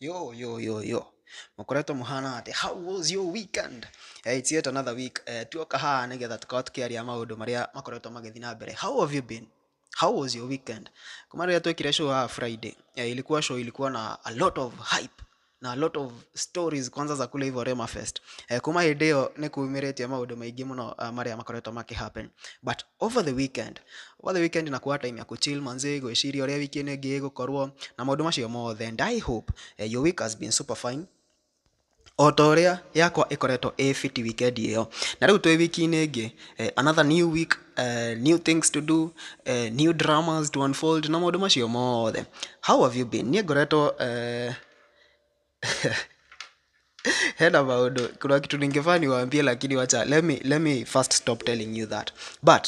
Yo yo yo yo, mũkoretwo mũhana atĩa? How was your weekend? It's yet another week. Tuoka haha nĩgetha tũkorwo tũkĩaria maũndũ marĩa makoretwo magĩthiĩ na mbere. How have you been? How was your weekend? Kuma rĩrĩa twekire show haha Friday, ilikuwa show ilikuwa na a lot of hype na a lot of stories, kwanza za kule hivyo Rema Fest. Kuma hĩndĩ ĩyo nĩ kumĩrĩtie maũndũ maingĩ mũno marĩa makoretwo makĩ happen. But over the weekend inakuwa time ya kuchill manze, gwĩciria ũrĩa wiki ĩno ĩngĩ ĩgũkorwo na maũndũ macio mothe. And I hope your week has been super fine o ta ũrĩa yakwa ĩkoretwo ĩ fiti weekend ĩyo. Na rĩu twĩ wiki-inĩ ĩngĩ, another new week, new things to do, new dramas to unfold na maũndũ macio mothe. How have you been? Niĩ ngoretwo hena maũndũ, kuna kitu ningefaa niwaambie, lakini wacha let me first stop telling you that. But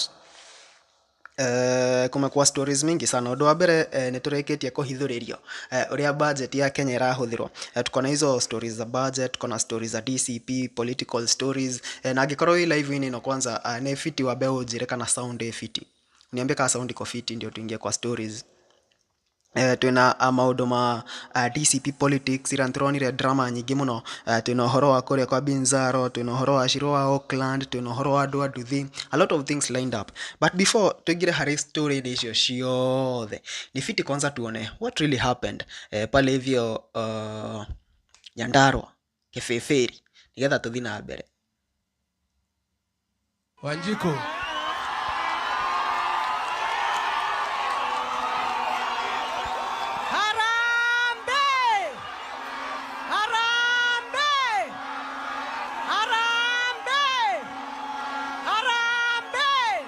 kumekuwa stories mingi sana. Ũndũ wa mbere, nĩ tũrĩkĩtie kũhithũrĩrio ũrĩa budget ya Kenya ĩrahũthĩrwo. Tuko na hizo stories za budget, tuko na stories za DCP, political stories. Na angĩkorwo wĩ live ĩno kwanza, nĩ fiti wambe ũnjĩre kana sound ĩ fiti. Niambie kama sound iko fiti ndio tuingie kwa stories. Twĩna maũndũ ma DCP politics, ira nĩtũronire drama nyingĩ mũno. Twĩna ũhoro wa kũrĩa kwa Binzaro, twĩna ũhoro wa Shiro wa Auckland, twĩna ũhoro wa andũ a nduthi, a lot of things lined up. But before tuingire harĩ story icio ciothe, ni fiti kwanza tuone what really happened pale hivyo Nyandarua Kibibiri, nĩgetha tũthiĩ na mbere. Wanjiku. Harambee! Harambee! Harambee! Harambee!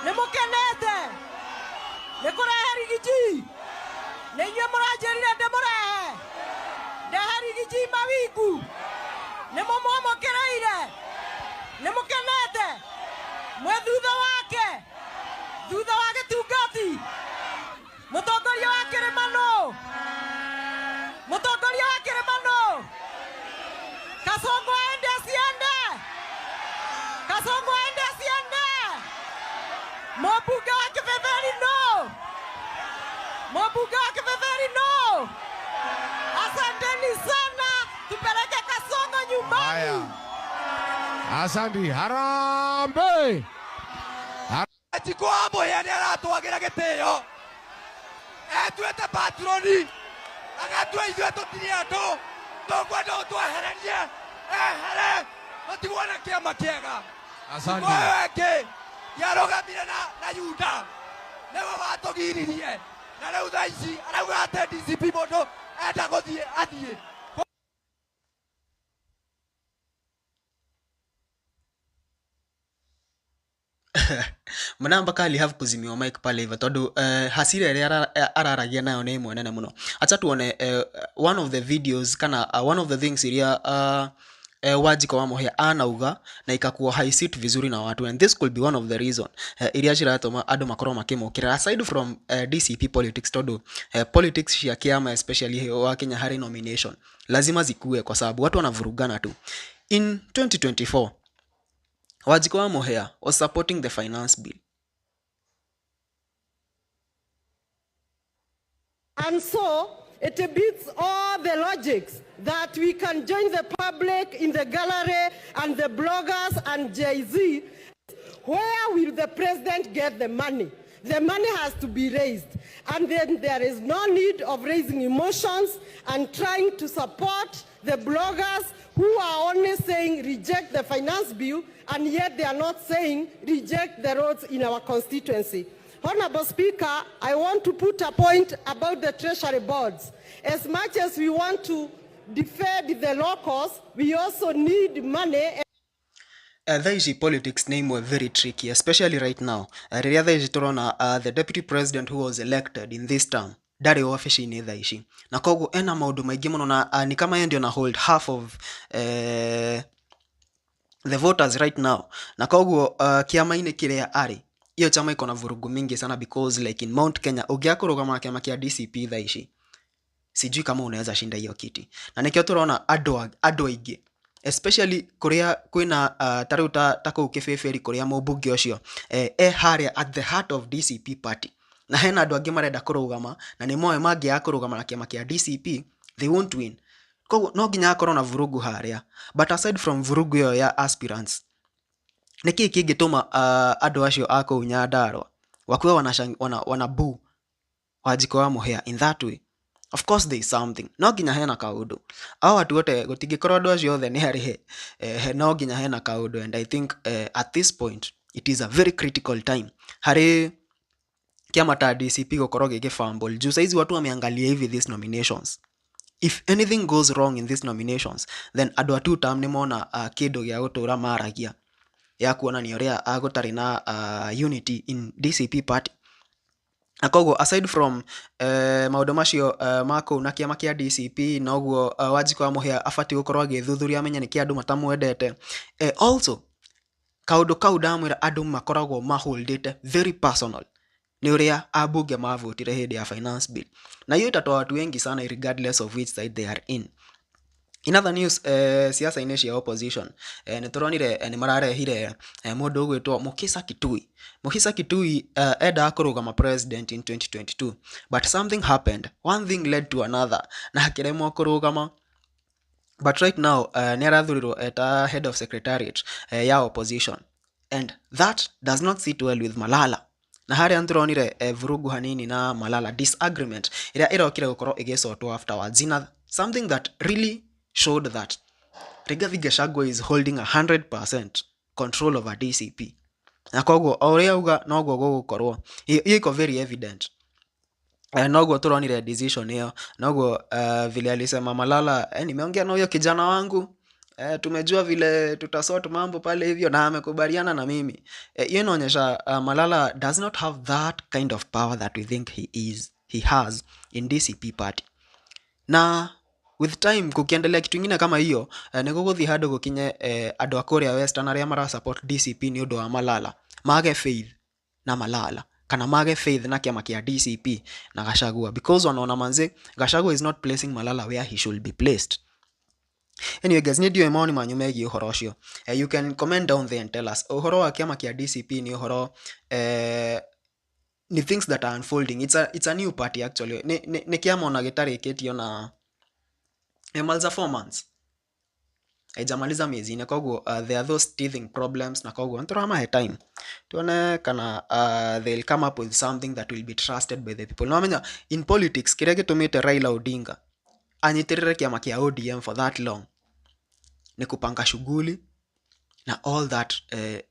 Nĩ mũkenete? Nĩ kũrehe Riggy G? Nĩ inyuĩ mũranjĩrire ndĩmũrehe? Ndehe Riggy G mawingu? Nĩ mũmwamũkĩrĩire? Nĩ mũkenete? Mwĩ thutha wake? Thutha wa gĩtungati? Mũtongoria wa kĩrĩma nũ? Mũtongoria wa kĩrĩma nũ? Kasongo aende asiende? Kasongo aende asiende? Mũmbunge wa Kibeberi nũ? Mũmbunge wa Kibeberi nũ? Asanteni sana, tupeleke Kasongo nyumbani. Haya. Asante. Harambee. Wanjikũ wa Mũhĩa nĩ aratwagĩra gĩtĩo, etuĩte patroni, agatua ithuĩ tũtirĩ andũ, tũkwenda ũtwehererie, ehere tũtigwo na kĩama kĩega. Asante. Ũyũ ĩngĩ nĩarũgamire na Yuda, nĩwe watũgiririe, na rĩu thaa ici arauga atĩ DCP mũndũ enda gũthiĩ athiĩ. Mna mpaka ali have kuzimiwa mic pale hivyo tondu hasira ĩrĩa araragia nayo nĩ ĩmwe nene mũno. Acha tuone one of the videos kana one of the things iria Wanjikũ wa Mũhĩa anauga na ikakuwa haisit vizuri na watu, and this could be one of the reason iria ciratũma andũ makorwo makĩmũkĩra, aside from DCP politics, tondu politics cia kĩama, especially wa Kenya, harĩ nomination lazima zikue kwa sababu watu wanavurugana tu. In 2024 Wanjikũ wa Mũhĩa was supporting the finance bill. And so it beats all the logics that we can join the public in the gallery and the bloggers and Jay-Z. Where will the president get the money? The money has to be raised. And then there is no need of raising emotions and trying to support the bloggers who are only saying reject the finance bill, and yet they are not saying reject the roads in our constituency. Honorable Speaker, I want to put a point about the treasury boards. As much as we want to defend the locals, we also need money. Thaa ici politics nĩ imwe very tricky, especially right now, rĩrĩa thaa ici tũrona the deputy president who was elected in this term ndarĩ wabici-inĩ thaa ici, na koguo ena maũndũ maingĩ mũno, na ni kama yeye ndio na hold half of the voters right now. Na koguo kĩama-inĩ kĩrĩa arĩ, hiyo chama iko na vurugu mingi sana, because like in Mount Kenya, ũngĩaga kũrũgama na kĩama kĩa DCP thaa ici, sijui kama unaweza shinda hiyo kiti. Na nĩkĩo tũrona andũ aingĩ, especially kũrĩa kwĩna ta rĩu ta kũu Kĩbĩbĩri, kũrĩa mũmbunge ũcio e harĩa at the heart of DCP party, na hena andũ angĩ marenda kũrũgama na nĩ moĩ mangĩaga kũrũgama na kĩama kĩa DCP They won't win. Koguo no nginya hakorwo na vurugu harĩa. But aside from vurugu ĩyo ya aspirants, nĩkĩĩ kĩngĩtũma andũ acio a kũu Nyandarua wakuwe wana boo Wanjikũ wa Mũhĩa in that way? Of course there is something. No nginya hena kaũndũ. Hao watu wote, gũtingĩkorwo andũ acio othe nĩ arĩhe. No nginya hena kaũndũ, and I think at this point it is a very critical time harĩ kĩama ta DCP gũkorwo gĩgĩfumble, juu saizi watu wameangalia hivi these nominations. If anything goes wrong in these nominations, then andũ a two term nĩ mona kĩndũ gĩa gũtũra maragia ya kuonania ũrĩa gũtarĩ na unity in DCP party. Na koguo aside from maũndũ macio ma kũu na kĩama kĩa DCP, noguo Wanjikũ wa Mũhĩa abatiĩ gũkorwo agĩthuthuria amenye nĩkĩ andũ matamwendete. Also kaũndũ kau ndamwĩra andũ makoragwo maholdĩte very personal nĩ ũrĩa ambunge mavotire hĩndĩ ya finance bill, na hiyo itatoa watu wengi sana regardless of which side they are in. In other news, siasa-inĩ cia opposition, nĩ tũronire nĩ mararehire mũndũ ũgwĩtwo Mukisa Kitui. Mukisa Kitui endaga kũrũgama president in 2022, but something happened, one thing led to another, na akĩremwo kũrũgama. But right now nĩ arathurirwo eta head of secretariat ya opposition, and that does not sit well with Malala. Na harĩa nĩtũronire vurugu hanini na Malala, disagreement ĩrĩa ĩrokire gũkorwo ĩgĩcotwo afterwards in a, something that really showed that Rigathi Gachagua is holding 100% control over DCP, na koguo o ũrĩa auga noguo gũgũkorwo. Hiyo iko very evident. Noguo turonire decision hiyo, noguo vile alisema Malala, "Nimeongea na huyo kijana wangu, tumejua vile tutasort mambo pale hivyo na amekubaliana na mimi." Hiyo inaonyesha Malala does not have that kind of power that we think he has in DCP party. Na with time kukiendelea kitu ingine kama hiyo, nĩ gũgũthiĩ handũ gũkinye andũ a kũrĩa Western arĩa mara support DCP nĩ ũndũ wa Malala mage faith na Malala kana mage faith na kĩama kĩa DCP na Gachagua, because wanaona manze Gachagua is not placing Malala where he should be placed. Anyway guys, nĩ ndiũĩ maoni manyu megiĩ ũhoro ũcio. You can comment down there and tell us ũhoro wa kĩama kĩa DCP. Nĩ ũhoro ni things that are unfolding. It's a new party actually. Nĩ kĩama ona gĩtarĩkĩtio na imaliza 4 months, haijamaliza miezi 4. Koguo there are those teething problems, na koguo nĩtũramahe time tuone kana they'll come up with something that will be trusted by the people. No in politics, kĩrĩa gĩtũmĩte Raila Odinga anyitĩrĩre kĩama kĩa ODM for that long ni kupanga shughuli na all that,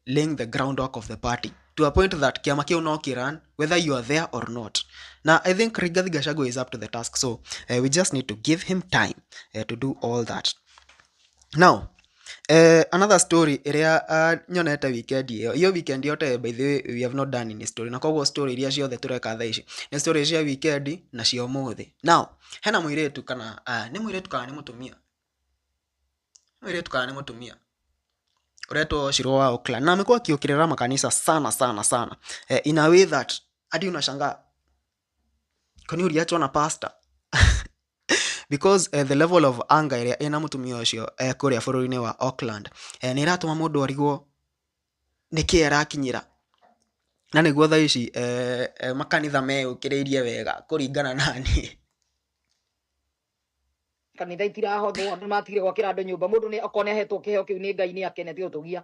laying the groundwork of the party to a point that kĩama kĩu no kĩrun whether you are there or not. Na I think Rigathi Gachagua is up to the task, so we just need to give him time to do all that. Now another story ĩrĩa nyonete weekend ĩyo, iyo weekend yote, by the way, we have not done any story, na koguo story iria ciothe tũreka thaa ici nĩ story cia weekend na cia ũmũthĩ. Now hena mũirĩtu kana nĩ mũirĩtu kana nĩ mũtumia, mũirĩtu kana nĩ mũtumia ũretwo Shiro wa Oakland, na amekuwa akiokirera makanisa sana sana sana, in a way that hadi unashangaa kwani uliachwa na pastor? Because the level of anger ĩrĩa ĩna mũtumia ũcio kũrĩa bũrũri-inĩ wa Auckland nĩ ĩratũma mũndũ arigwo nĩkĩ arakinyĩra, na nĩguo thaa ici makanitha meyũkĩrĩirie wega kũringana na niĩ. Kanitha itirahothwo, andũ matigire gwakĩra andũ nyũmba. Mũndũ nĩ okorwo nĩ ahetwo kĩheo kĩu nĩ Ngai, nĩ akene tiga gũtũgia.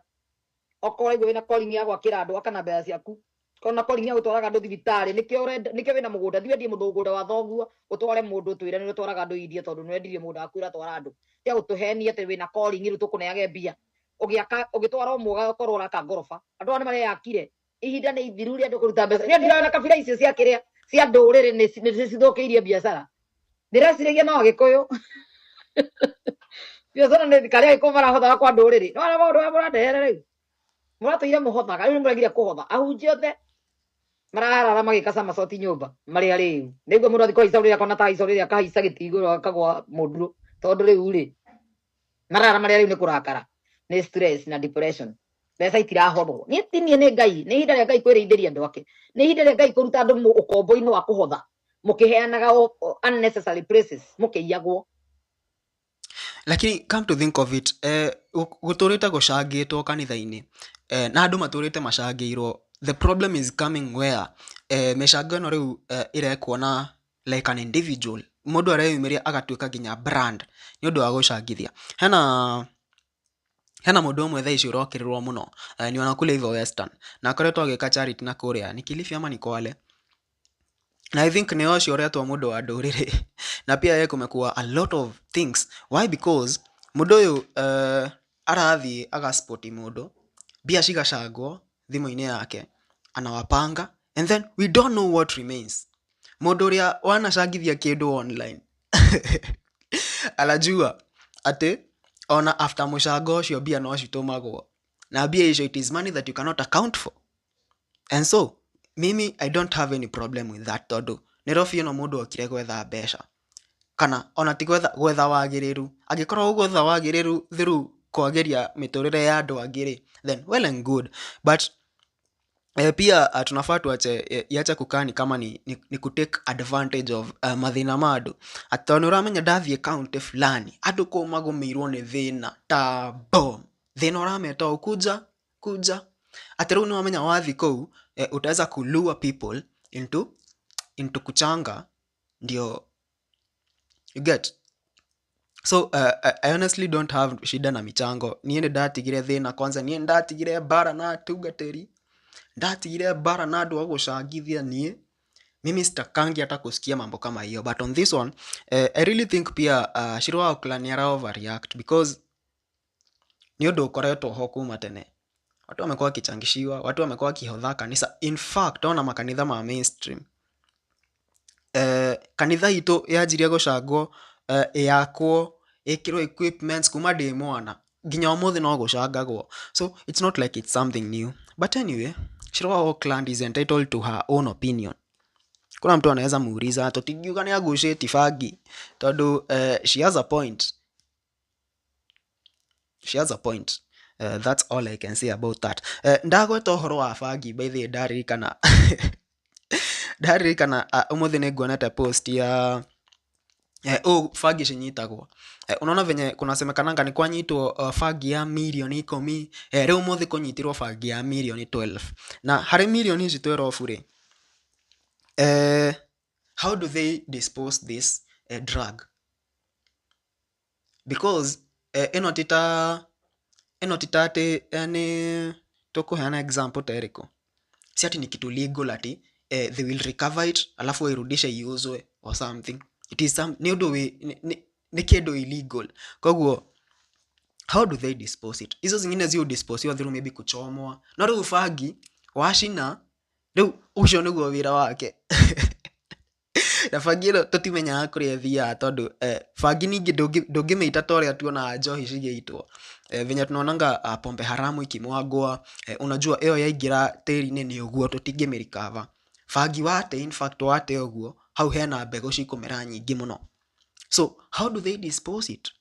Okorwo raigua wĩna calling ya gwakĩra andũ, aka na mbeca ciaku. Korwo na calling ya gũtwaraga andũ thibitarĩ, nĩkĩo ũrenda, nĩkĩo wĩna mũgũnda, thiĩ wendie mũgũnda wa thoguo, ũtware mũndũ, twĩre nĩ ũtwaraga andũ India tondũ nĩ wendirie mũgũnda waku ũratwara andũ. Tiga gũtũhenia atĩ wĩna calling, rĩu tũkũneage mbia ũgĩaka, ũgĩtwara ũmwe ũgakorwo ũraka ngoroba. Andũ aya nĩ mareyakire. Ihinda nĩ ithiru rĩa andũ kũruta mbeca. Niĩ ndirona kabira icio cia kĩrĩa cia ndũrĩrĩ nĩ cithũkĩirie biacara. Ndĩreciragia no Agĩkũyũ biacara nĩ karĩa Agĩkũyũ marahothaga kwa ndũrĩrĩ. No maũndũ maya mũrandehere rĩu, mũratũire mũhothaga, rĩu nĩmũregire kũhotha. Ahunjia othe mararara magĩka somersault nyũmba marĩ arĩu. Nĩguo mũndũ athiĩ kũhaica ũrĩrĩ akona ta haica ũrĩrĩ akahaica gĩtĩ igũrũ akagwa mũnduro, tondũ rĩu rĩ marara marĩ arĩu nĩ kũrakara, nĩ stress na depression. Mbeca itirahothwo. Niĩ ti niĩ, nĩ Ngai. Nĩ ihinda rĩa Ngai kwĩrĩithĩria andũ ake, nĩ ihinda rĩa Ngai kũruta andũ ũkombo-inĩ wa kũhotha mũkĩheanaga unnecessary places mũkĩiyagwo. Lakini come to think of it, gũtũrĩte gũcangĩtwo kanitha-inĩ, na andũ matũrĩte macangĩirwo. The problem is coming where mĩcango ĩno rĩu ĩrekwo na like an individual. Mũndũ areyumĩria agatuĩka nginya brand nĩ ũndũ wa gũcangithia. Hena mũndũ ũmwe thaa ici ũrokĩrĩrwo mũno, ni wa kule hivyo Western, na akoretwo agĩka charity na kũrĩa ni Kilifi ama ni Kwale, na I think nĩ ũcio ũretwo mũndũ wa ndũrĩrĩ. Na pia yeye kumekuwa a lot of things. Why? Because mũndũ ũyũ arathiĩ agaspoti mũndũ, mbia cigacangwo thimũ-inĩ yake, anawapanga, and then we don't know what remains. Mũndũ ũrĩa wanacangithia kĩndũ online anajua atĩ ona after mũcango ũcio mbia no citũmagwo, na mbia icio, it is money that you cannot account for. And so mimi, I don't have any problem with that, tondũ Nairobi ĩno mũndũ okire gwetha mbeca, kana ona ti gwetha, gwetha wagĩrĩru. Angĩkorwo ũgwetha wagĩrĩru through kwagĩria mĩtũrĩre ya andũ angĩ rĩ, then well and good. But pia tunafaa tuache, iache kukaa ni kama ni kutake advantage of mathĩna ma andũ, atĩ tondũ nĩ ũramenya ndathiĩ county fulani andũ kũu magũmĩirwo nĩ thĩna ta bom, thĩna ũrameta o kuja kuja, atĩ rĩu nĩ wamenya wathiĩ kũu utaweza kulure people into kuchanga ndio you get. So I honestly don't have shida na michango. Niĩ nĩ ndatigire thĩna kwanza, niĩ nĩ ndatigire mbara na atungatĩri, ndatigire mbara na andũ a gũcangithia. Niĩ mimi sitakangi hata kusikia mambo kama hiyo. But on this one, I really think pia Shiro wa Oakland nĩ ara overreact, because nĩ ũndũ ũkoretwo ho kuma tene. Watu wamekuwa wakichangishiwa, watu wamekuwa wakihodha kanisa. In fact, ona makanitha ma mainstream, kanitha itũ yanjirie gũcangwo, yakwo, ĩkĩrwo equipments kuma ndĩ mwana nginya ũmũthĩ no gũcangagwo. So it's not like it's something new. But anyway, Shiro wa Oakland is entitled to her own opinion. Kuna mtu anaweza muuliza, tũtingiuga nĩ agucĩti bangi, tondũ she has a point, she has a point. That's all I can say about that. Ndagweta ũhoro wa bangi, by the way, ndaririkana ũmũthĩ nĩ nguonete post ya oh, bangi cinyitagwo. Unaona venye kunasemekananga ni kwanyitwo bangi ya mirioni 10. Rĩu ũmũthĩ kũnyitirwo bangi ya mirioni 12, na harĩ mirioni ici 12 rĩ, how do they dispose this drug? Because ĩno ti ta atĩ nĩ tũkũheana example ta ĩrĩkũ, si ati ni kitu legal ati they will recover it alafu wairudishe iuzwe or something. It is some, nĩ ũndũ wĩ nĩ kĩndũ illegal. Koguo how do they dispose it? Hizo zingine zi dispose through maybe kuchomwa, no rĩu bangi wacina, rĩu ũcio nĩguo wĩra wake. Na bangi ĩno tũtimenyaga kũrĩa ĩthiaga, tondũ bangi ningĩ ndũngĩmĩita ta ũrĩa tuonaga njohi cigĩitwo, venye tunaonanga pombe haramu ikimwagwa. Unajua ĩyo yaingĩra tĩri-inĩ nĩ ũguo, tũtingĩmĩrikava. Bangi wate, in fact, wate ũguo hau hena mbegũ cikũmera nyingĩ mũno. So how do they dispose it?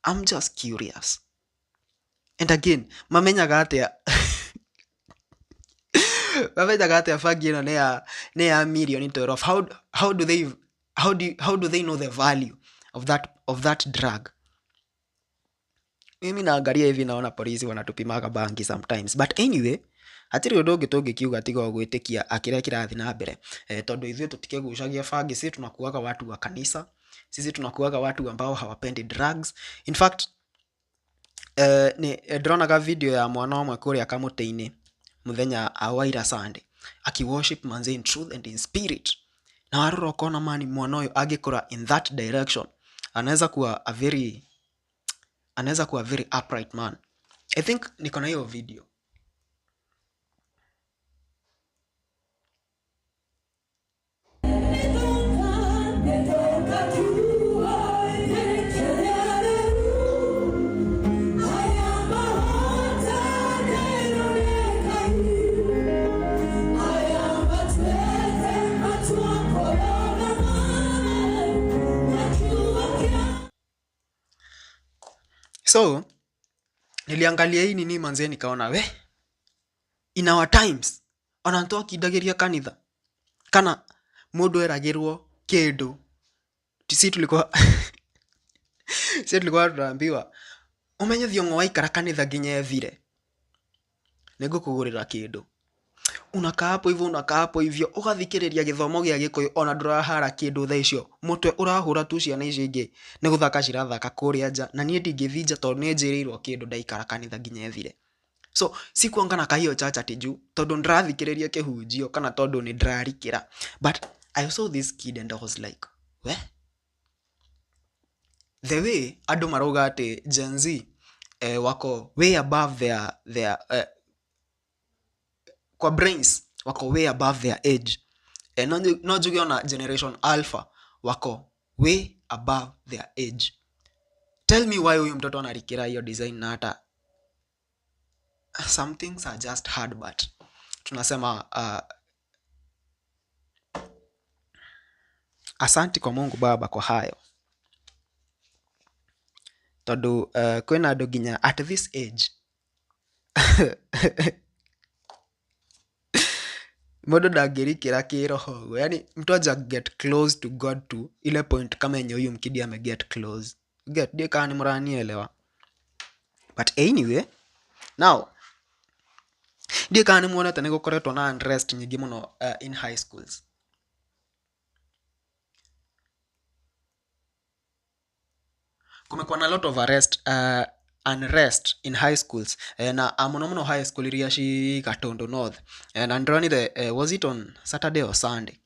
I'm just curious. And again, mamenyaga atĩa bangi ĩno nĩ ya mirioni 12? How do they know the value of that drug? Mimi naangalia hivi naona polisi wanatupimaga bangi sometimes. But anyway, hatirĩ ũndũ ũngĩ tũngĩkiuga tiga o gwĩtĩkia kĩrĩa kĩrathiĩ na mbere, tondũ ithuĩ tũtikĩgucagia bangi. Sisi tunakuaga watu wa kanisa, sisi tunakuaga watu ambao hawapendi drugs. In fact, nĩ ndĩronaga video ya mwana ũmwe kũrĩa kamũtĩ-inĩ mũthenya wa ira Sunday akiworship manze in truth and in spirit, na warora ũkona mani mwana ũyũ angĩkũra in that direction anaweza kuwa very upright man. I think niko na hiyo video. So niliangalia hii nini manze, nikaona we, in our times ona twakindagĩria kanitha kana mũndũ eragĩrwo kĩndũ. Si tulikuwa tunaambiwa umenye thiong'o waikara kanitha nginya ethire nĩngũkũgũrĩra kĩndũ. Unakaa hapo hivyo, unakaa hapo hivyo ũgathikĩrĩria gĩthomo gĩa gĩkũyũ ona ndũrahara kĩndũ thaa icio, mũtwe ũrahũra tu ciana icio ingĩ nĩ gũthaka cirathaka kũrĩa nja, na niĩ ndingĩthiĩ nja tondũ nĩ njĩrĩirwo kĩndũ ndaikara kanitha nginya ĩthire. So sikuanga na kahiyo chacha ati juu tondũ ndĩrathikĩrĩria kĩhunjio kana tondũ nĩ ndĩrarikĩra, but I saw this kid and I was like, we the way andũ marauga atĩ Gen Z wako way above their kwa brains, wako way above their age, no njuge ona Generation Alpha wako way above their age. Tell me why huyu mtoto anarikira hiyo design, na hata some things are just hard, but tunasema asanti kwa Mungu Baba kwa hayo, tondu kwĩna andũ nginya at this age mũndũ ndangĩrikĩra kĩroho ũguo, yani mtu aja get close to God to ile point kama yenye huyu mkidi ame get close get. Ndiĩ kana nĩ mũranielewa, but anyway, now ndiĩ kana nĩ muonete nĩ gũkoretwo na unrest nyingĩ mũno in high schools. Kumekuwa na lot of arrest, unrest in high schools, na mũno mũno high school iria ci Gatundu North, na ndĩronire, was it on Saturday or Sunday,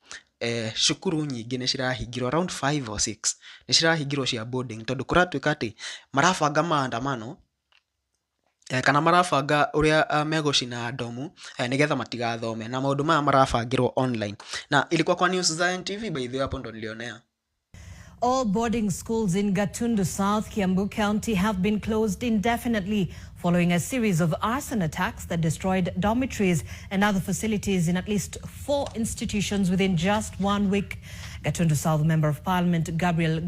cukuru nyingĩ nĩ cirahingirwo around 5 or 6 nĩ cirahingirwo cia boarding, tondũ kũratuĩka atĩ marabanga maandamano, kana marabanga ũrĩa megũcina ndomu, nĩgetha matigathome, na maũndũ maya marabangĩrwo online, na ilikuwa kwa news za NTV, by the way, hapo ndo nilionea. All boarding schools in Gatundu South, Kiambu County have been closed indefinitely following a series of arson attacks that destroyed dormitories and other facilities in at least four institutions within just one week. Gatundu South Member of Parliament Gabriel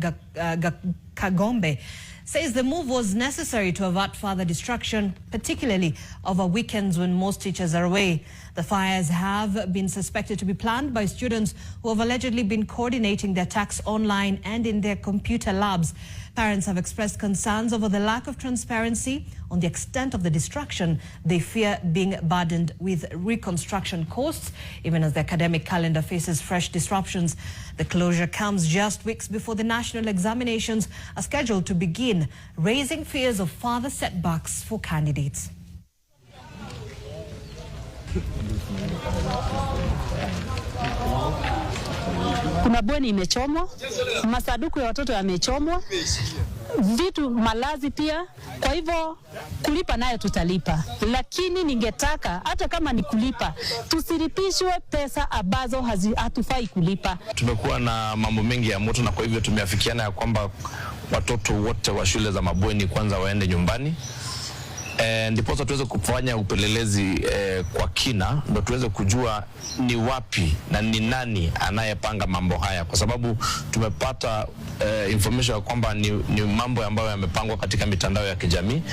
Kagombe says the move was necessary to avert further destruction, particularly over weekends when most teachers are away. The fires have been suspected to be planned by students who have allegedly been coordinating the attacks online and in their computer labs. Parents have expressed concerns over the lack of transparency on the extent of the destruction. They fear being burdened with reconstruction costs, even as the academic calendar faces fresh disruptions. The closure comes just weeks before the national examinations are scheduled to begin, raising fears of further setbacks for candidates. Kuna bweni imechomwa, masanduku ya watoto yamechomwa, vitu malazi pia. Kwa hivyo kulipa nayo tutalipa, lakini ningetaka hata kama ni kulipa tusilipishwe pesa ambazo hatufai kulipa. Tumekuwa na mambo mengi ya moto, na kwa hivyo tumeafikiana ya kwamba watoto wote wa shule za mabweni kwanza waende nyumbani, ndiposa tuweze kufanya upelelezi kwa kina, ndo tuweze kujua ni wapi na ni nani anayepanga mambo haya, kwa sababu tumepata information ya kwamba ni mambo ambayo yamepangwa katika mitandao ya kijamii.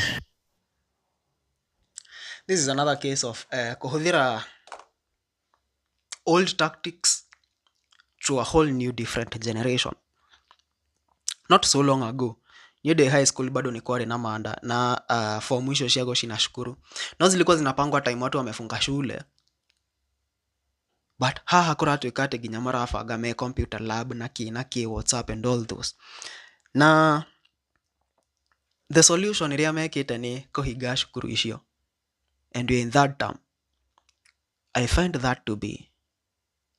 This is another case of kuhuthira old tactics to a whole new different generation. Not so long ago, niĩ ndĩ high school bado nĩ kwarĩ na manda na form icio cia gũcina cukuru no zilikuwa zinapangwa time watu wamefunga shule, but haha kũratuĩka atĩ nginya marabanga me computer lab na kĩ na kĩ, WhatsApp and all those, na the solution ĩrĩa mekĩte nĩ kũhinga cukuru icio, and we're in third term. I find that to be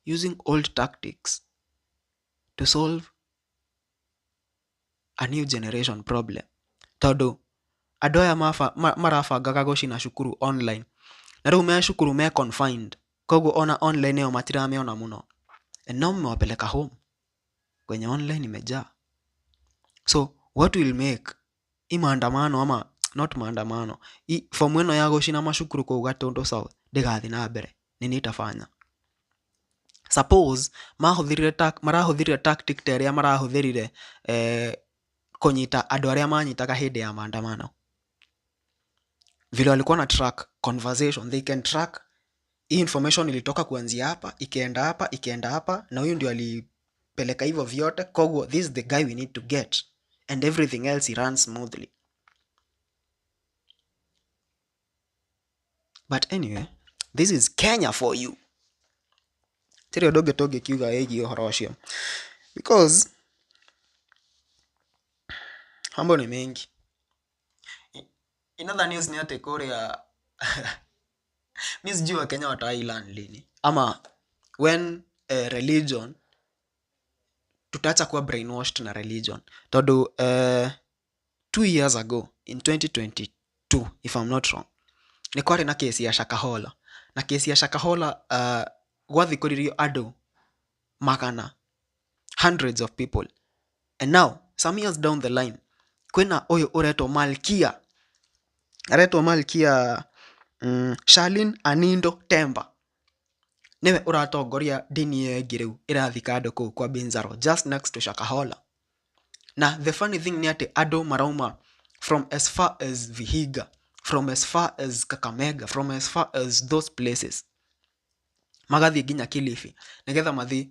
using old tactics to solve a new generation problem, tondũ andũ aya marabangaga gũcina cukuru online na rĩu me cukuru me confined, koguo ona online ĩyo matiramĩona mũno, and now mmewapeleka home kwenye online imejaa. So what will make i maandamano, ama not maandamano, i fomu ĩno ya gũcina macukuru kũu Gatundu South ndĩgathiĩ na mbere? Nini itafanya? Suppose mahũthĩrire marahũthĩrire tactic ta ĩrĩa marahũthĩrire kũnyita andũ arĩa manyitaga hĩndĩ ya maandamano, vile walikuwa na track conversation, they can track hii information ilitoka kuanzia hapa, ikaenda hapa, ikaenda hapa, na huyu ndio alipeleka hivyo vyote, koguo this is the guy we need to get, and everything else he runs smoothly. But anyway, This is Kenya for you. Tirĩ ũndũ ũngĩ tũngĩkiuga wĩgiĩ ũhoro ũcio because mambo ni mengi. In other news ni atĩ kũrĩa mi sijui Wakenya watailearn lini ama when religion tutaacha kuwa brainwashed na religion, tondu 2 years ago in 2022, if I'm not wrong, nĩ kwarĩ na kesi ya Shakahola. Na kesi ya Shakahola, gwathikũririo andũ magana, hundreds of people, and now some years down the line kwĩna ũyũ ũretwo Malkia, aretwo Malkia Charlene Anindo Temba, nĩwe ũratongoria ndini ĩyo ĩngĩ rĩu ĩrathika andũ kũu kwa Binzaro, just next to Shakahola. Na the funny thing nĩ atĩ andũ marauma from as far as Vihiga, from as far as Kakamega, from as far as those places, magathiĩ nginya Kilifi nĩgetha mathiĩ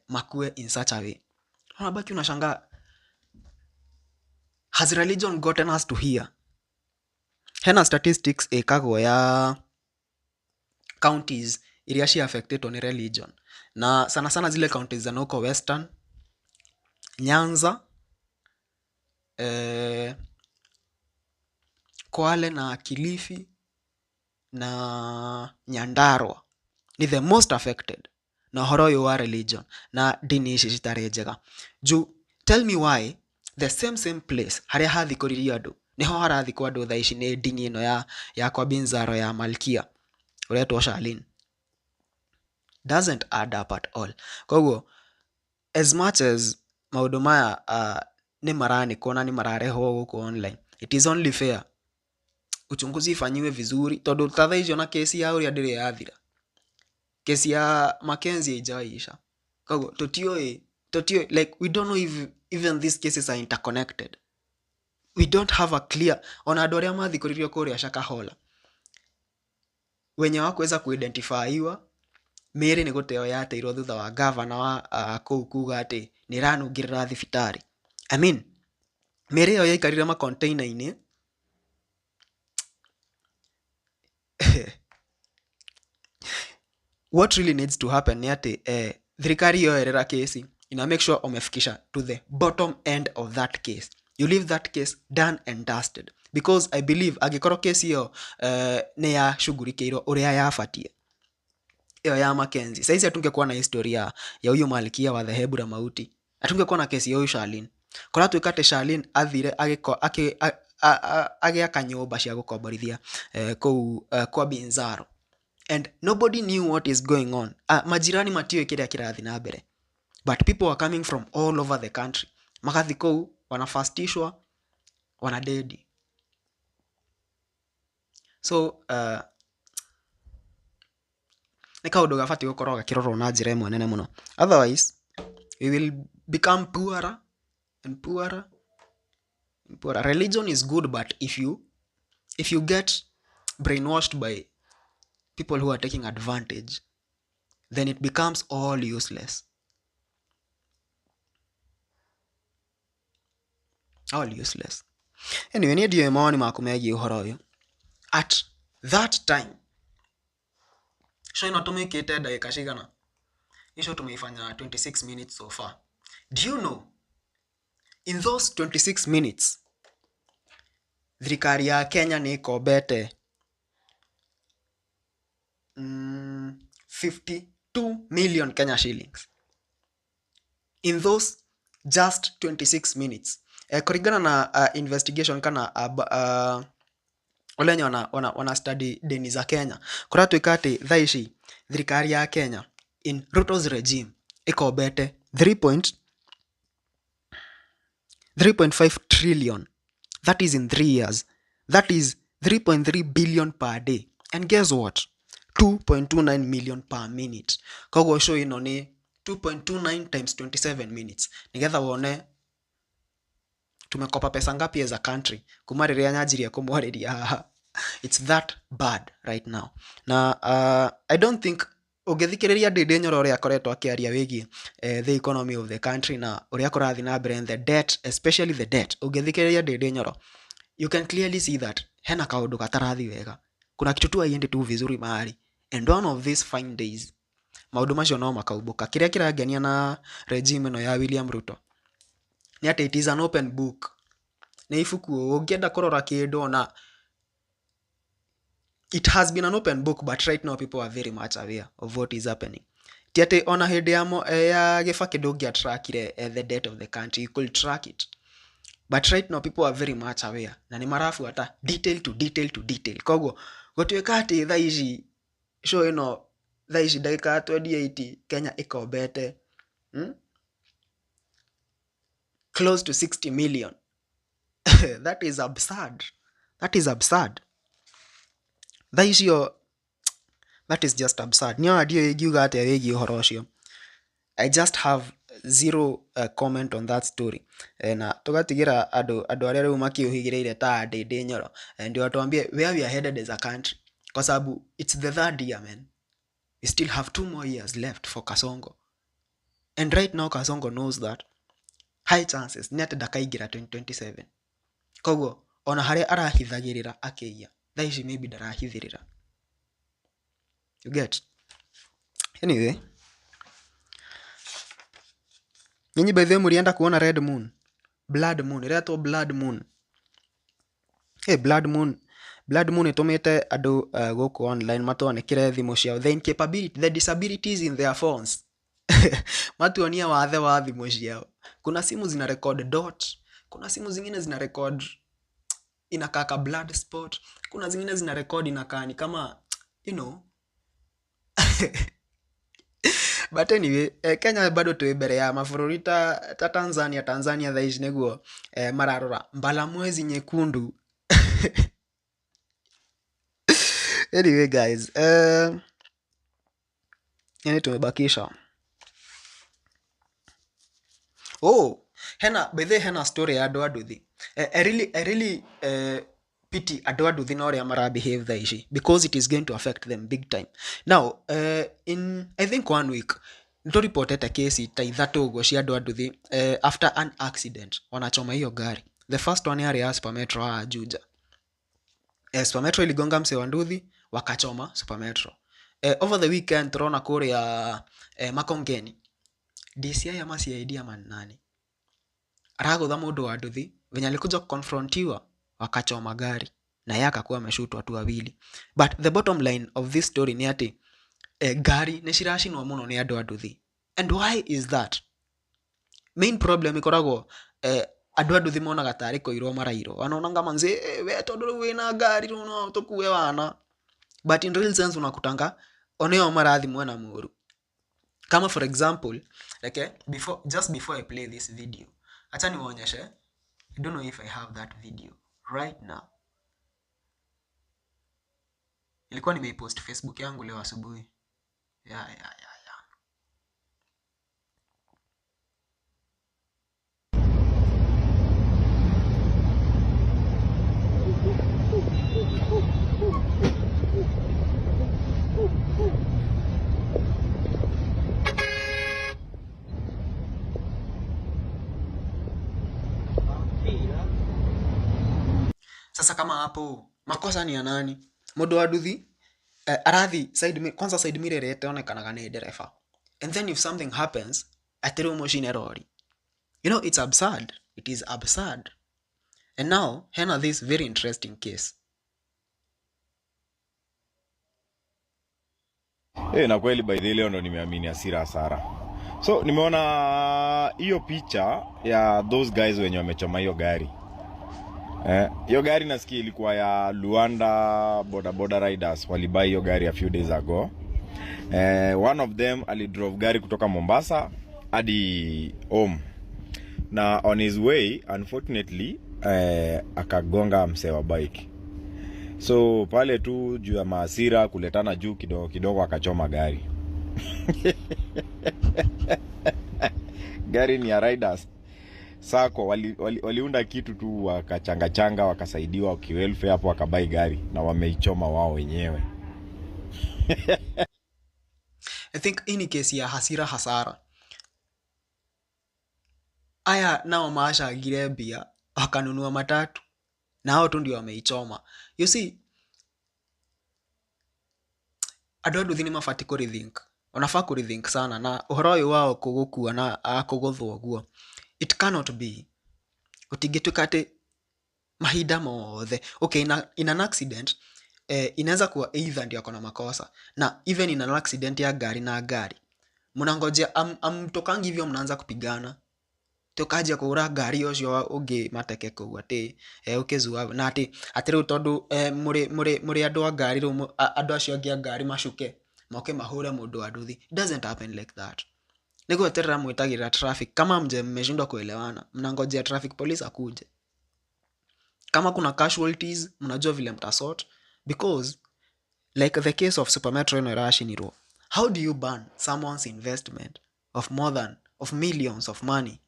makue in such a way. Unabaki unashangaa, has religion gotten us to here? Hena statistics ĩkagwo ya counties iria ci affected nĩ religion, na sana sana zile counties za huko Western, Nyanza, Kwale na Kilifi na Nyandarua ni the most affected na ũhoro ũyũ wa religion na ndini ici citarĩ njega. Juu tell me why the same same place harĩa hathikũririo andũ nĩho harathikwo andũ thaa ici nĩ ndini ĩno ya kwa Binzaro ya Malkia ũretwo Charlene. Doesn't add up at all. Koguo as much as maũndũ maya nĩ maranĩkwo na nĩ mararehwo gũkũ online, it is only fair uchunguzi ifanyiwe vizuri, tondũ ta thaa icio na kesi ya ũrĩa ndĩrĩ yathira, kesi ya Mackenzie haijaisha. Koguo tũtiũĩ, like, we don't know if even these cases are interconnected. We don't have a clear, ona andũ arĩa mathikũririo kũrĩa Shakahola wenye wakuweza kuidentifyiwa, mĩĩrĩ nĩ gũteo yateirwo thutha wa gavana wa kũu kuga atĩ nĩ ĩranungĩrĩra thibitarĩ. I mean, mĩĩrĩ ĩyo yaikarire makonteina-inĩ. What really needs to happen nĩ atĩ thirikari yoerera kesi ina make sure umefikisha to the bottom end of that case. You leave that case done and dusted, because I believe angĩkorwo kesi ĩyo nĩ yashughulikĩirwo ũrĩa yabatie, ĩyo ya Mackenzie, saizi hatungekuwa na historia ya huyu malkia wa dhehebu la mauti, hatungekuwa na kesi ya huyu Charlene. Kũratuĩka atĩ Charlene athire agĩaka nyũmba cia gũkomborithia kũu kwa Binzaro, and nobody knew what is going on. Majirani matiũĩ kĩrĩa kĩrathiĩ na mbere, but people are coming from all over the country, magathi kũu, wanafastishwa, wanadedi. So nĩ kaũndũ gabatiĩ gũkorwo gakĩrorwo na njĩra ĩmwe nene mũno, otherwise we will become poorer and poorer and poorer. Religion is good, but if you get brainwashed by people who are taking advantage, then it becomes all useless, all useless. Anyway, niĩ ndiũĩ mawoni maku megiĩ ũhoro ũyũ. At that time, show ĩno tũmĩkĩte ndagĩka cigana? Icio tumeifanya 26 minutes so far. Do you know in those 26 minutes thirikari ya Kenya nĩ ĩkombete 52 million Kenya shillings in those just 26 minutes? Kũringana na investigation kana ũrĩa wana study deni za Kenya, kũratuĩka atĩ thaa ici thirikari ya Kenya in Ruto's regime ĩkombete 3.5 trillion. That is in 3 years. That is 3.3 billion per day, and guess what? 2.29 million per minute. Koguo show ĩno nĩ 2.29 times 27 minutes, nigetha wone tumekopa pesa ngapi as a country kuma rĩrĩa nyanjirie kũmwarĩria haha. It's that bad right now. Na I don't think ũngĩthikĩrĩria Ndindi Nyoro ũrĩa akoretwo akĩaria wĩgiĩ the economy of the country na ũrĩa kũrathiĩ na mbere and the debt, especially the debt, ũngĩthikĩrĩria Ndindi Nyoro, you can clearly see that hena kaũndũ gatarathiĩ wega. Kuna kitu tu haiendi tu vizuri mahali. And one of these fine days maũndũ macio no makaumbũka. Kĩrĩa kĩrangenia na regime ĩno ya William Ruto nĩ atĩ it is an open book. Nĩ ibuku ũngĩenda kũrora kĩndũ ona it has been an open book, but right now people are very much aware of what is happening. Ti atĩ ona hĩndĩ ya, ya Gĩbakĩ ndũngĩatrackire the debt of the country, you could track it, but right now people are very much aware na nĩ marabuata detail to detail to detail. Koguo gũtuĩka atĩ thaa ici show ĩno thaa ici ndagĩka 28 Kenya ĩkombete close to 60 million that is absurd. That is absurd. Thaa icio that is just absurd. Niĩ ona ndiũĩ ingiuga atĩa wĩgiĩ ũhoro ũcio. I just have zero comment on that story. Na tũgatigĩra andũ arĩa rĩu makĩũhĩgĩrĩire ta Ndĩndĩ Nyoro, ndio watuambie where we are headed as a country, kwa sababu it's the third year, man. We still have 2 more years left for Kasongo, and right now Kasongo knows that high chances nĩ atĩ ndakaingĩra 2027. Koguo ona harĩa arahithagĩrĩra akĩiya thaa ici maybe ndarahithĩrĩra, you get. Anyway, nyinyi by the way mlienda kuona Red Moon, Blood Moon, ĩretwo Blood Moon. Hey, Blood Moon, Blood Moon ĩtũmĩte andũ gũkũ online matwanĩkĩre thimũ ciao, the incapability, the disabilities in their phones matuonia wathe wa thimũ ciao. Kuna simu zina record dot, kuna simu zingine zina record inakaa ka blood spot, kuna zingine zina record inakaa ni kama you know but anyway, Kenya bado twĩ mbere ya mabũrũri ta Tanzania. Tanzania thaa ici nĩguo mararora mbalamwezi nyekundu. Anyway guys, yani tumebakisha oh hena by the way, hena story ya andũ a nduthi. I really pity andũ a nduthi na ũrĩa mara behave thaa ici, because it is going to affect them big time. Now in I think one week nĩtũripotete kesi ta ithatũ ũguo cia andũ a nduthi, after an accident wanachoma hiyo gari. The first one yarĩ ya Super Metro haha Juja. Super Metro iligonga msee wa nduthi, wakachoma Super Metro. Over the weekend turona kũrĩa Makongeni, DCI ama CID ama ni nani aragũtha mũndũ wa nduthi, venye alikuja kuconfrontiwa wakachoma gari na yeye akakuwa ameshutwa watu wawili. But the bottom line of this story ni ati ngari nĩ ciracinwo mũno nĩ andũ a nduthi. And why is that? Main problem ikoragwo andũ a nduthi monaga tarĩ kũirwo marairwo, wanaonanga manzi we tondũ rĩu wĩna ngari rĩu no tũkue wana, but in real sense unakutanga oneo marathi mwena mũru. Kama for example, reke before, just before I play this video, acha niwaonyeshe. I don't know if I have that video right now. Ilikuwa nimeipost Facebook yangu leo asubuhi. Yeah. Sasa kama hapo makosa ni ya nani? Mũndũ wa nduthi arathi side kwanza side mirror ĩrĩa ĩtonekanaga nĩ ndereba, and then if something happens atĩ rĩu mũcine rori. You know, it's absurd. It is absurd. And now hena this very interesting case. Na kweli by the way leo ndo nimeamini hasira hasara. So nimeona hiyo picha ya those guys wenye wamechoma hiyo gari. Hiyo gari nasikia ilikuwa ya Luanda boda boda riders, walibuy hiyo gari a few days ago. One of them alidrove gari kutoka Mombasa hadi home, na on his way unfortunately akagonga msee wa bike. So pale tu juu ya mahasira kuletana juu kidogo kidogo akachoma gari. Gari ni ya riders sako, waliunda kitu tu wakachangachanga wakasaidiwa kiwelfare hapo wakabuy gari na wameichoma wao wenyewe. I think hii ni kesi ya hasira hasara. Aya nao maacangire mbia wakanunua matatu na hao tu ndio wameichoma. You see, Andũ a nduthi nĩ mabatiĩ kũ rethink, wanafaa kũ rethink sana na ũhoro ũyũ wao kũgũkua na kũgũthwo ũguo. It cannot be. Gũtingĩtuĩka atĩ mahinda mothe. Okay, in an accident inaweza kuwa either ndio akona makosa, na even in an accident ya gari na gari mnangojea amtokangi hivyo mnaanza kupigana tukanjia kũhũra ngari ũcio ũngĩ mateke kũu atĩ ũkĩzua na atĩ atĩ rĩu tondũ mũrĩ andũ a ngari rĩu andũ acio angĩ a ngari macuke moke mahũre mũndũ wa nduthi. It doesn't happen like that. Nĩ gweterera mwĩtagĩrĩra traffic. Kama mje mmeshindwa kuelewana, mnangojea traffic police akuje. Kama kuna casualties, mnajua vile mtasort, because like the case of Super Metro ĩno ĩracinirwo, how do you ban someone's investment of more than of millions of money?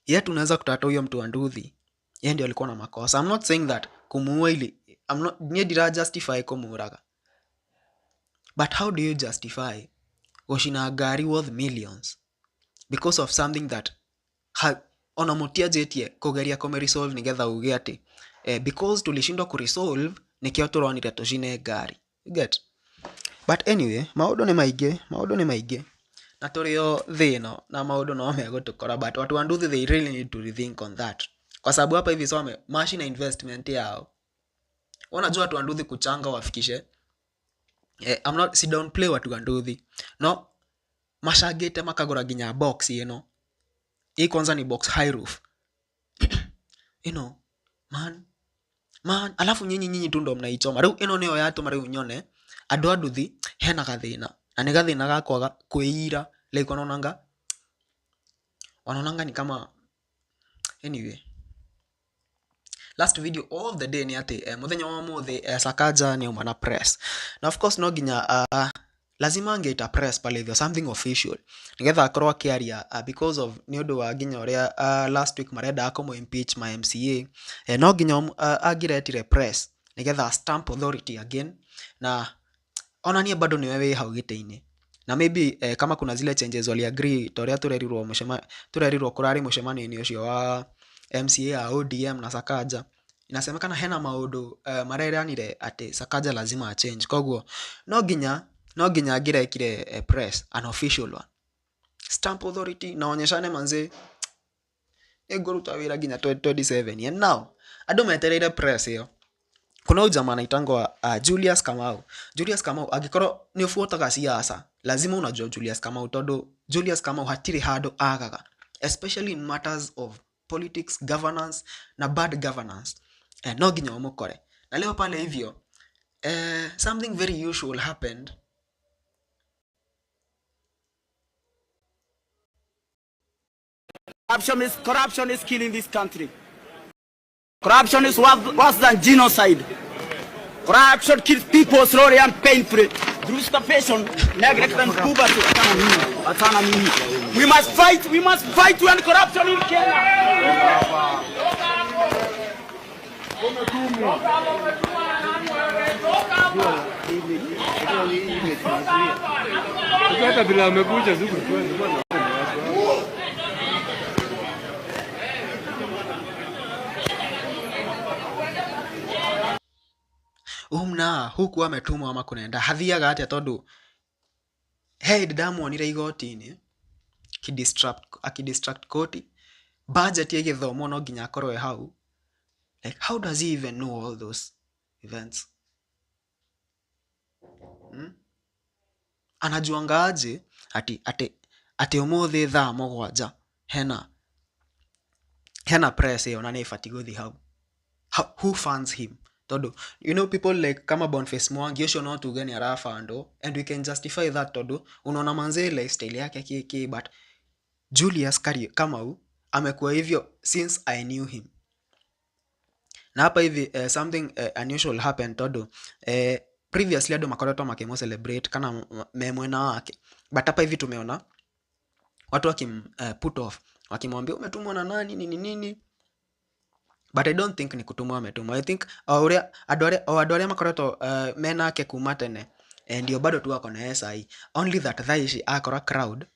Yet unaweza kutata huyo mtu wa nduthi, yeye ndio alikuwa na makosa. I'm not saying that kumuua ili, I'm not, nye dira justify kumuuraga, but how do you justify gũcina ngari worth millions because of something that ona mũtianjĩtie kũgeria kũmĩresolve nĩgetha uge atĩ because tulishindwa kuresolve nĩkĩo tũronire tũcine ngari. You get? But anyway, maũndũ nĩ maingĩ, maũndũ nĩ maingĩ na tũrĩ o thĩ ĩno na maũndũ no megũtũkora, but watu wa nduthi they really need to rethink on that, kwa sababu hapa hivi some mashina investment yao, wanajua watu wa nduthi kuchanga wafikishe I'm not, si downplay watu wa nduthi, no macangĩte makagũra nginya box ĩno. Hii kwanza ni box high roof. You know, man, man, alafu nyinyi tu ndo mnaichoma. Rĩu ĩno nĩyo yatũma rĩu nyone andũ a nduthi hena gathĩna, na nĩ gathĩna ga kwaga kwĩira, like wanaonanga ni kama anyway. Last video of the day ni atĩ mũthenya wa ũmũthĩ Sakaja nĩ auma na press, na of course no nginya lazima angeita press pale hivyo something official nigetha akorwo akĩaria because of nĩ ũndũ wa nginya ũrĩa last week marendaga kũmũ impeach ma MCA, no nginya angĩretire press nigetha stamp authority again na onanie bado niwe wĩ hau gĩtĩ-inĩ, na maybe kama kuna zile changes wali agree ta ũrĩa tũrerirwo kũrarĩ mũcemanio-inĩ ũcio wa MCA ya ODM na Sakaja, inasemekana hena maũndũ mareranire atĩ Sakaja lazima change, koguo no nginya angirekire press an official one, stamp authority na onyeshane manze nĩngũruta wĩra nginya 2027. And now andũ metereire press ĩyo. Kuna huyu jamaa anaitangwa Julius Kamau. Julius Kamau angĩkorwo nĩ ũbuataga siasa, lazima unajua Julius Kamau, tondũ Julius Kamau hatirĩ handũ agaga, especially in matters of politics, governance na bad governance. No nginya ũmũkore. Na leo pale hivyo something very usual happened. Corruption is killing this country. Corruption is worse than genocide. Corruption kills people slowly and painfully through starvation, neglect and poverty. We must fight to end corruption in Kenya. Umna huku ametumwa ama kunaenda hathiaga atia, tondu he ndamuonire igoti-inĩ akidistract koti, budget ya gĩthomo no nginya akorwo e hau. Like, how does he even know all those events? Anajuanga aje ati ũmũthĩ thaa 7 hena press ĩyo na nĩ ĩbatiĩ gũthiĩ hau. Who funds him? Todo, you know, people like kama Boniface Mwangi ũcio no tuge nĩ arabandwo, and we can justify that todo unaona manze lifestyle yake kiki, but Julius Kamau amekuwa hivyo since I knew him. Na hapa hivi something unusual happened todo previously andũ makoretwo makĩmũ celebrate kana me mwena wake, but hapa hivi tumeona watu wakim put off, wakimwambia umetumwa na nani nini nini. But I don't think ni kutumwa ametumwa. I think andũ arĩa makoretwo menake kuma tene ndio bado tu wako na SI, only that thaa ici akora crowd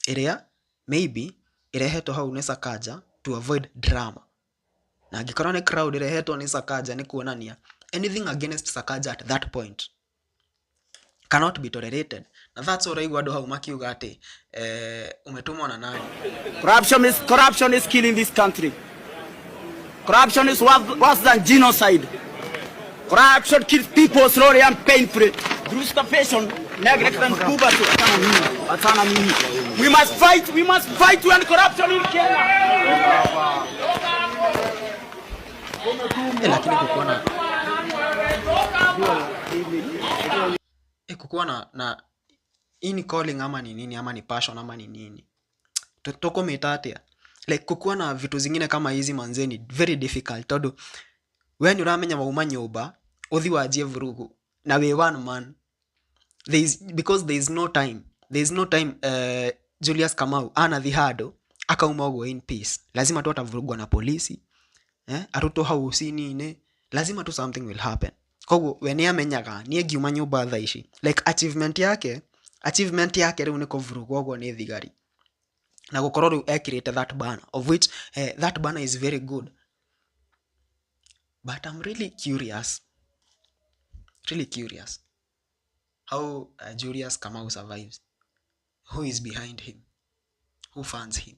ĩrĩa maybe ĩrehetwo hau nĩ Sakaja to avoid drama. Na angĩkorwo nĩ crowd ĩrehetwo nĩ Sakaja nĩ kuonania Anything against Sakaja at that point cannot be tolerated. Na that's all raigua andũ hau makiuga atĩ umetumwa na nani. Corruption is killing this country. Corruption is worse than genocide. Corruption kills people slowly and painfully through starvation, neglect and poverty. Achana mimi, achana mimi. We must fight to end corruption in Kenya. Lakini kukuwa na kukuwa na hii ni calling ama ni nini, ama ni passion ama ni nini, tukumĩta atĩa? Like kukuwa na vitu zingine kama hizi manze ni very difficult, tondu we nĩ ũramenya wauma nyũmba ũthi wanjie vurugu na wĩ one man. There is, because there is no time, there is no time Julius Kamau anathi handũ akauma ũguo in peace. Lazima tu atavurugwa na polisi, arutwo hau cini-inĩ, lazima tu something will happen. Koguo we nĩ amenyaga niĩ ngiuma nyũmba thaa ici, like achievement yake rĩu nĩ kũvurugwo ũguo nĩ thigari na gũkorwo rĩu ekĩrĩte that banner, of which that banner is very good. But I'm really curious, really curious how Julius Kamau survives. Who is behind him? Who funds him?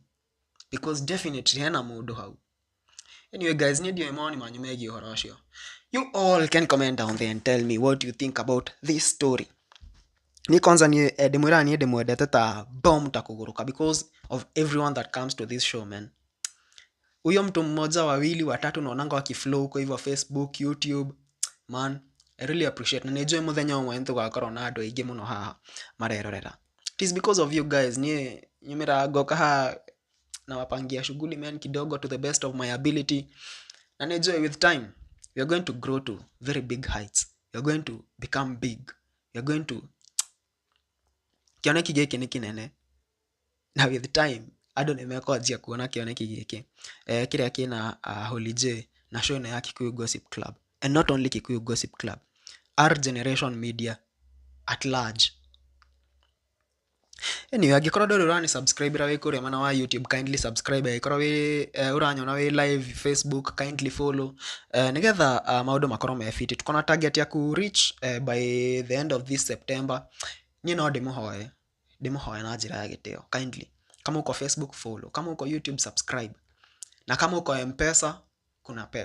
Because definitely hena mũndũ hau. Anyway guys, niĩ ndiũĩ mawoni manyu megiĩ ũhoro ũcio. You all can comment down there and tell me what you think about this story. Ni kwanza niĩ ndĩmwĩraga niĩ ndĩmwendete ta bomb, ta kũgũrũka, because of everyone that comes to this show, man. Huyo mtu mmoja, wawili, watatu naonanga wakiflow huko hivyo Facebook, YouTube, man, I really appreciate, na nĩnjũĩ mũthenya ũmwe nĩtũgakorwo na andũ aingĩ mũno haha marerorera. It is because of you guys niĩ nyumĩraga ngoka haha nawapangia shughuli, man, kidogo, to the best of my ability, na nĩnjũĩ with time we are going to grow to very big heights. We are going to become big. We are going to kĩoneki gĩkĩ nĩ kĩnene, na with time andũ nĩ mekwanjia kuona kĩoneki gĩkĩ kĩrĩa kĩna Holly J na show ĩno ya Kikuyu Gossip Club, and not only Kikuyu Gossip Club, our generation media at large. Anyway, angĩkorwo ndũrĩ ũrani subscribe ra wĩ kũrĩa mwena wa YouTube, kindly subscribe. Angĩkorwo wĩ ũranyona wĩ live Facebook, kindly follow nĩgetha maũndũ makorwo me fiti. Tuko na target ya ku reach by the end of this September. Niĩ no ndĩmũhoe, ndĩmũhoe na njĩra ya gĩtĩo, kindly, kama uko Facebook, follow; kama uko YouTube, subscribe; na kama uko Mpesa,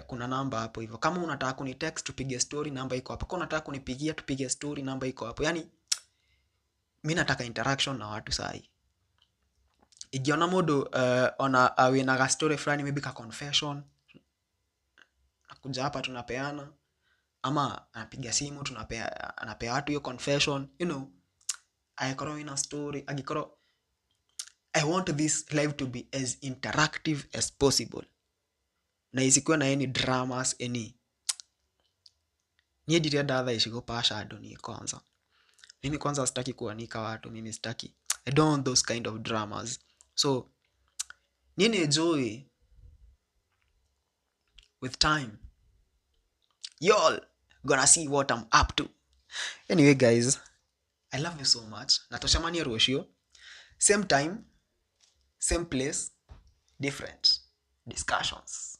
kuna namba hapo hivyo. Kama unataka kuni text tupige story, namba iko hapo. Kama unataka kunipigia tupige story, namba iko hapo. Yani mi nataka interaction na watu sahi. Igiona mundu ona wina ga story fulani, maybe ka confession, nakuja hapa tunapeana, ama anapiga simu tunapea, anapea watu hiyo confession. Angĩkorwo wina story, angĩkorwo, I want this live to be as interactive as possible na isikuwe na any dramas, any. Niĩ ndirenda thaa ici gũpasha andũ. Niĩ kwanza, mimi kwanza sitaki kuanika watu. Mimi sitaki, I don't want those kind of dramas. So niĩ nĩ njũĩ with time y'all gonna see what I'm up to. Anyway guys, I love you so much, na tucemanie rũciũ, same time, same place, different discussions.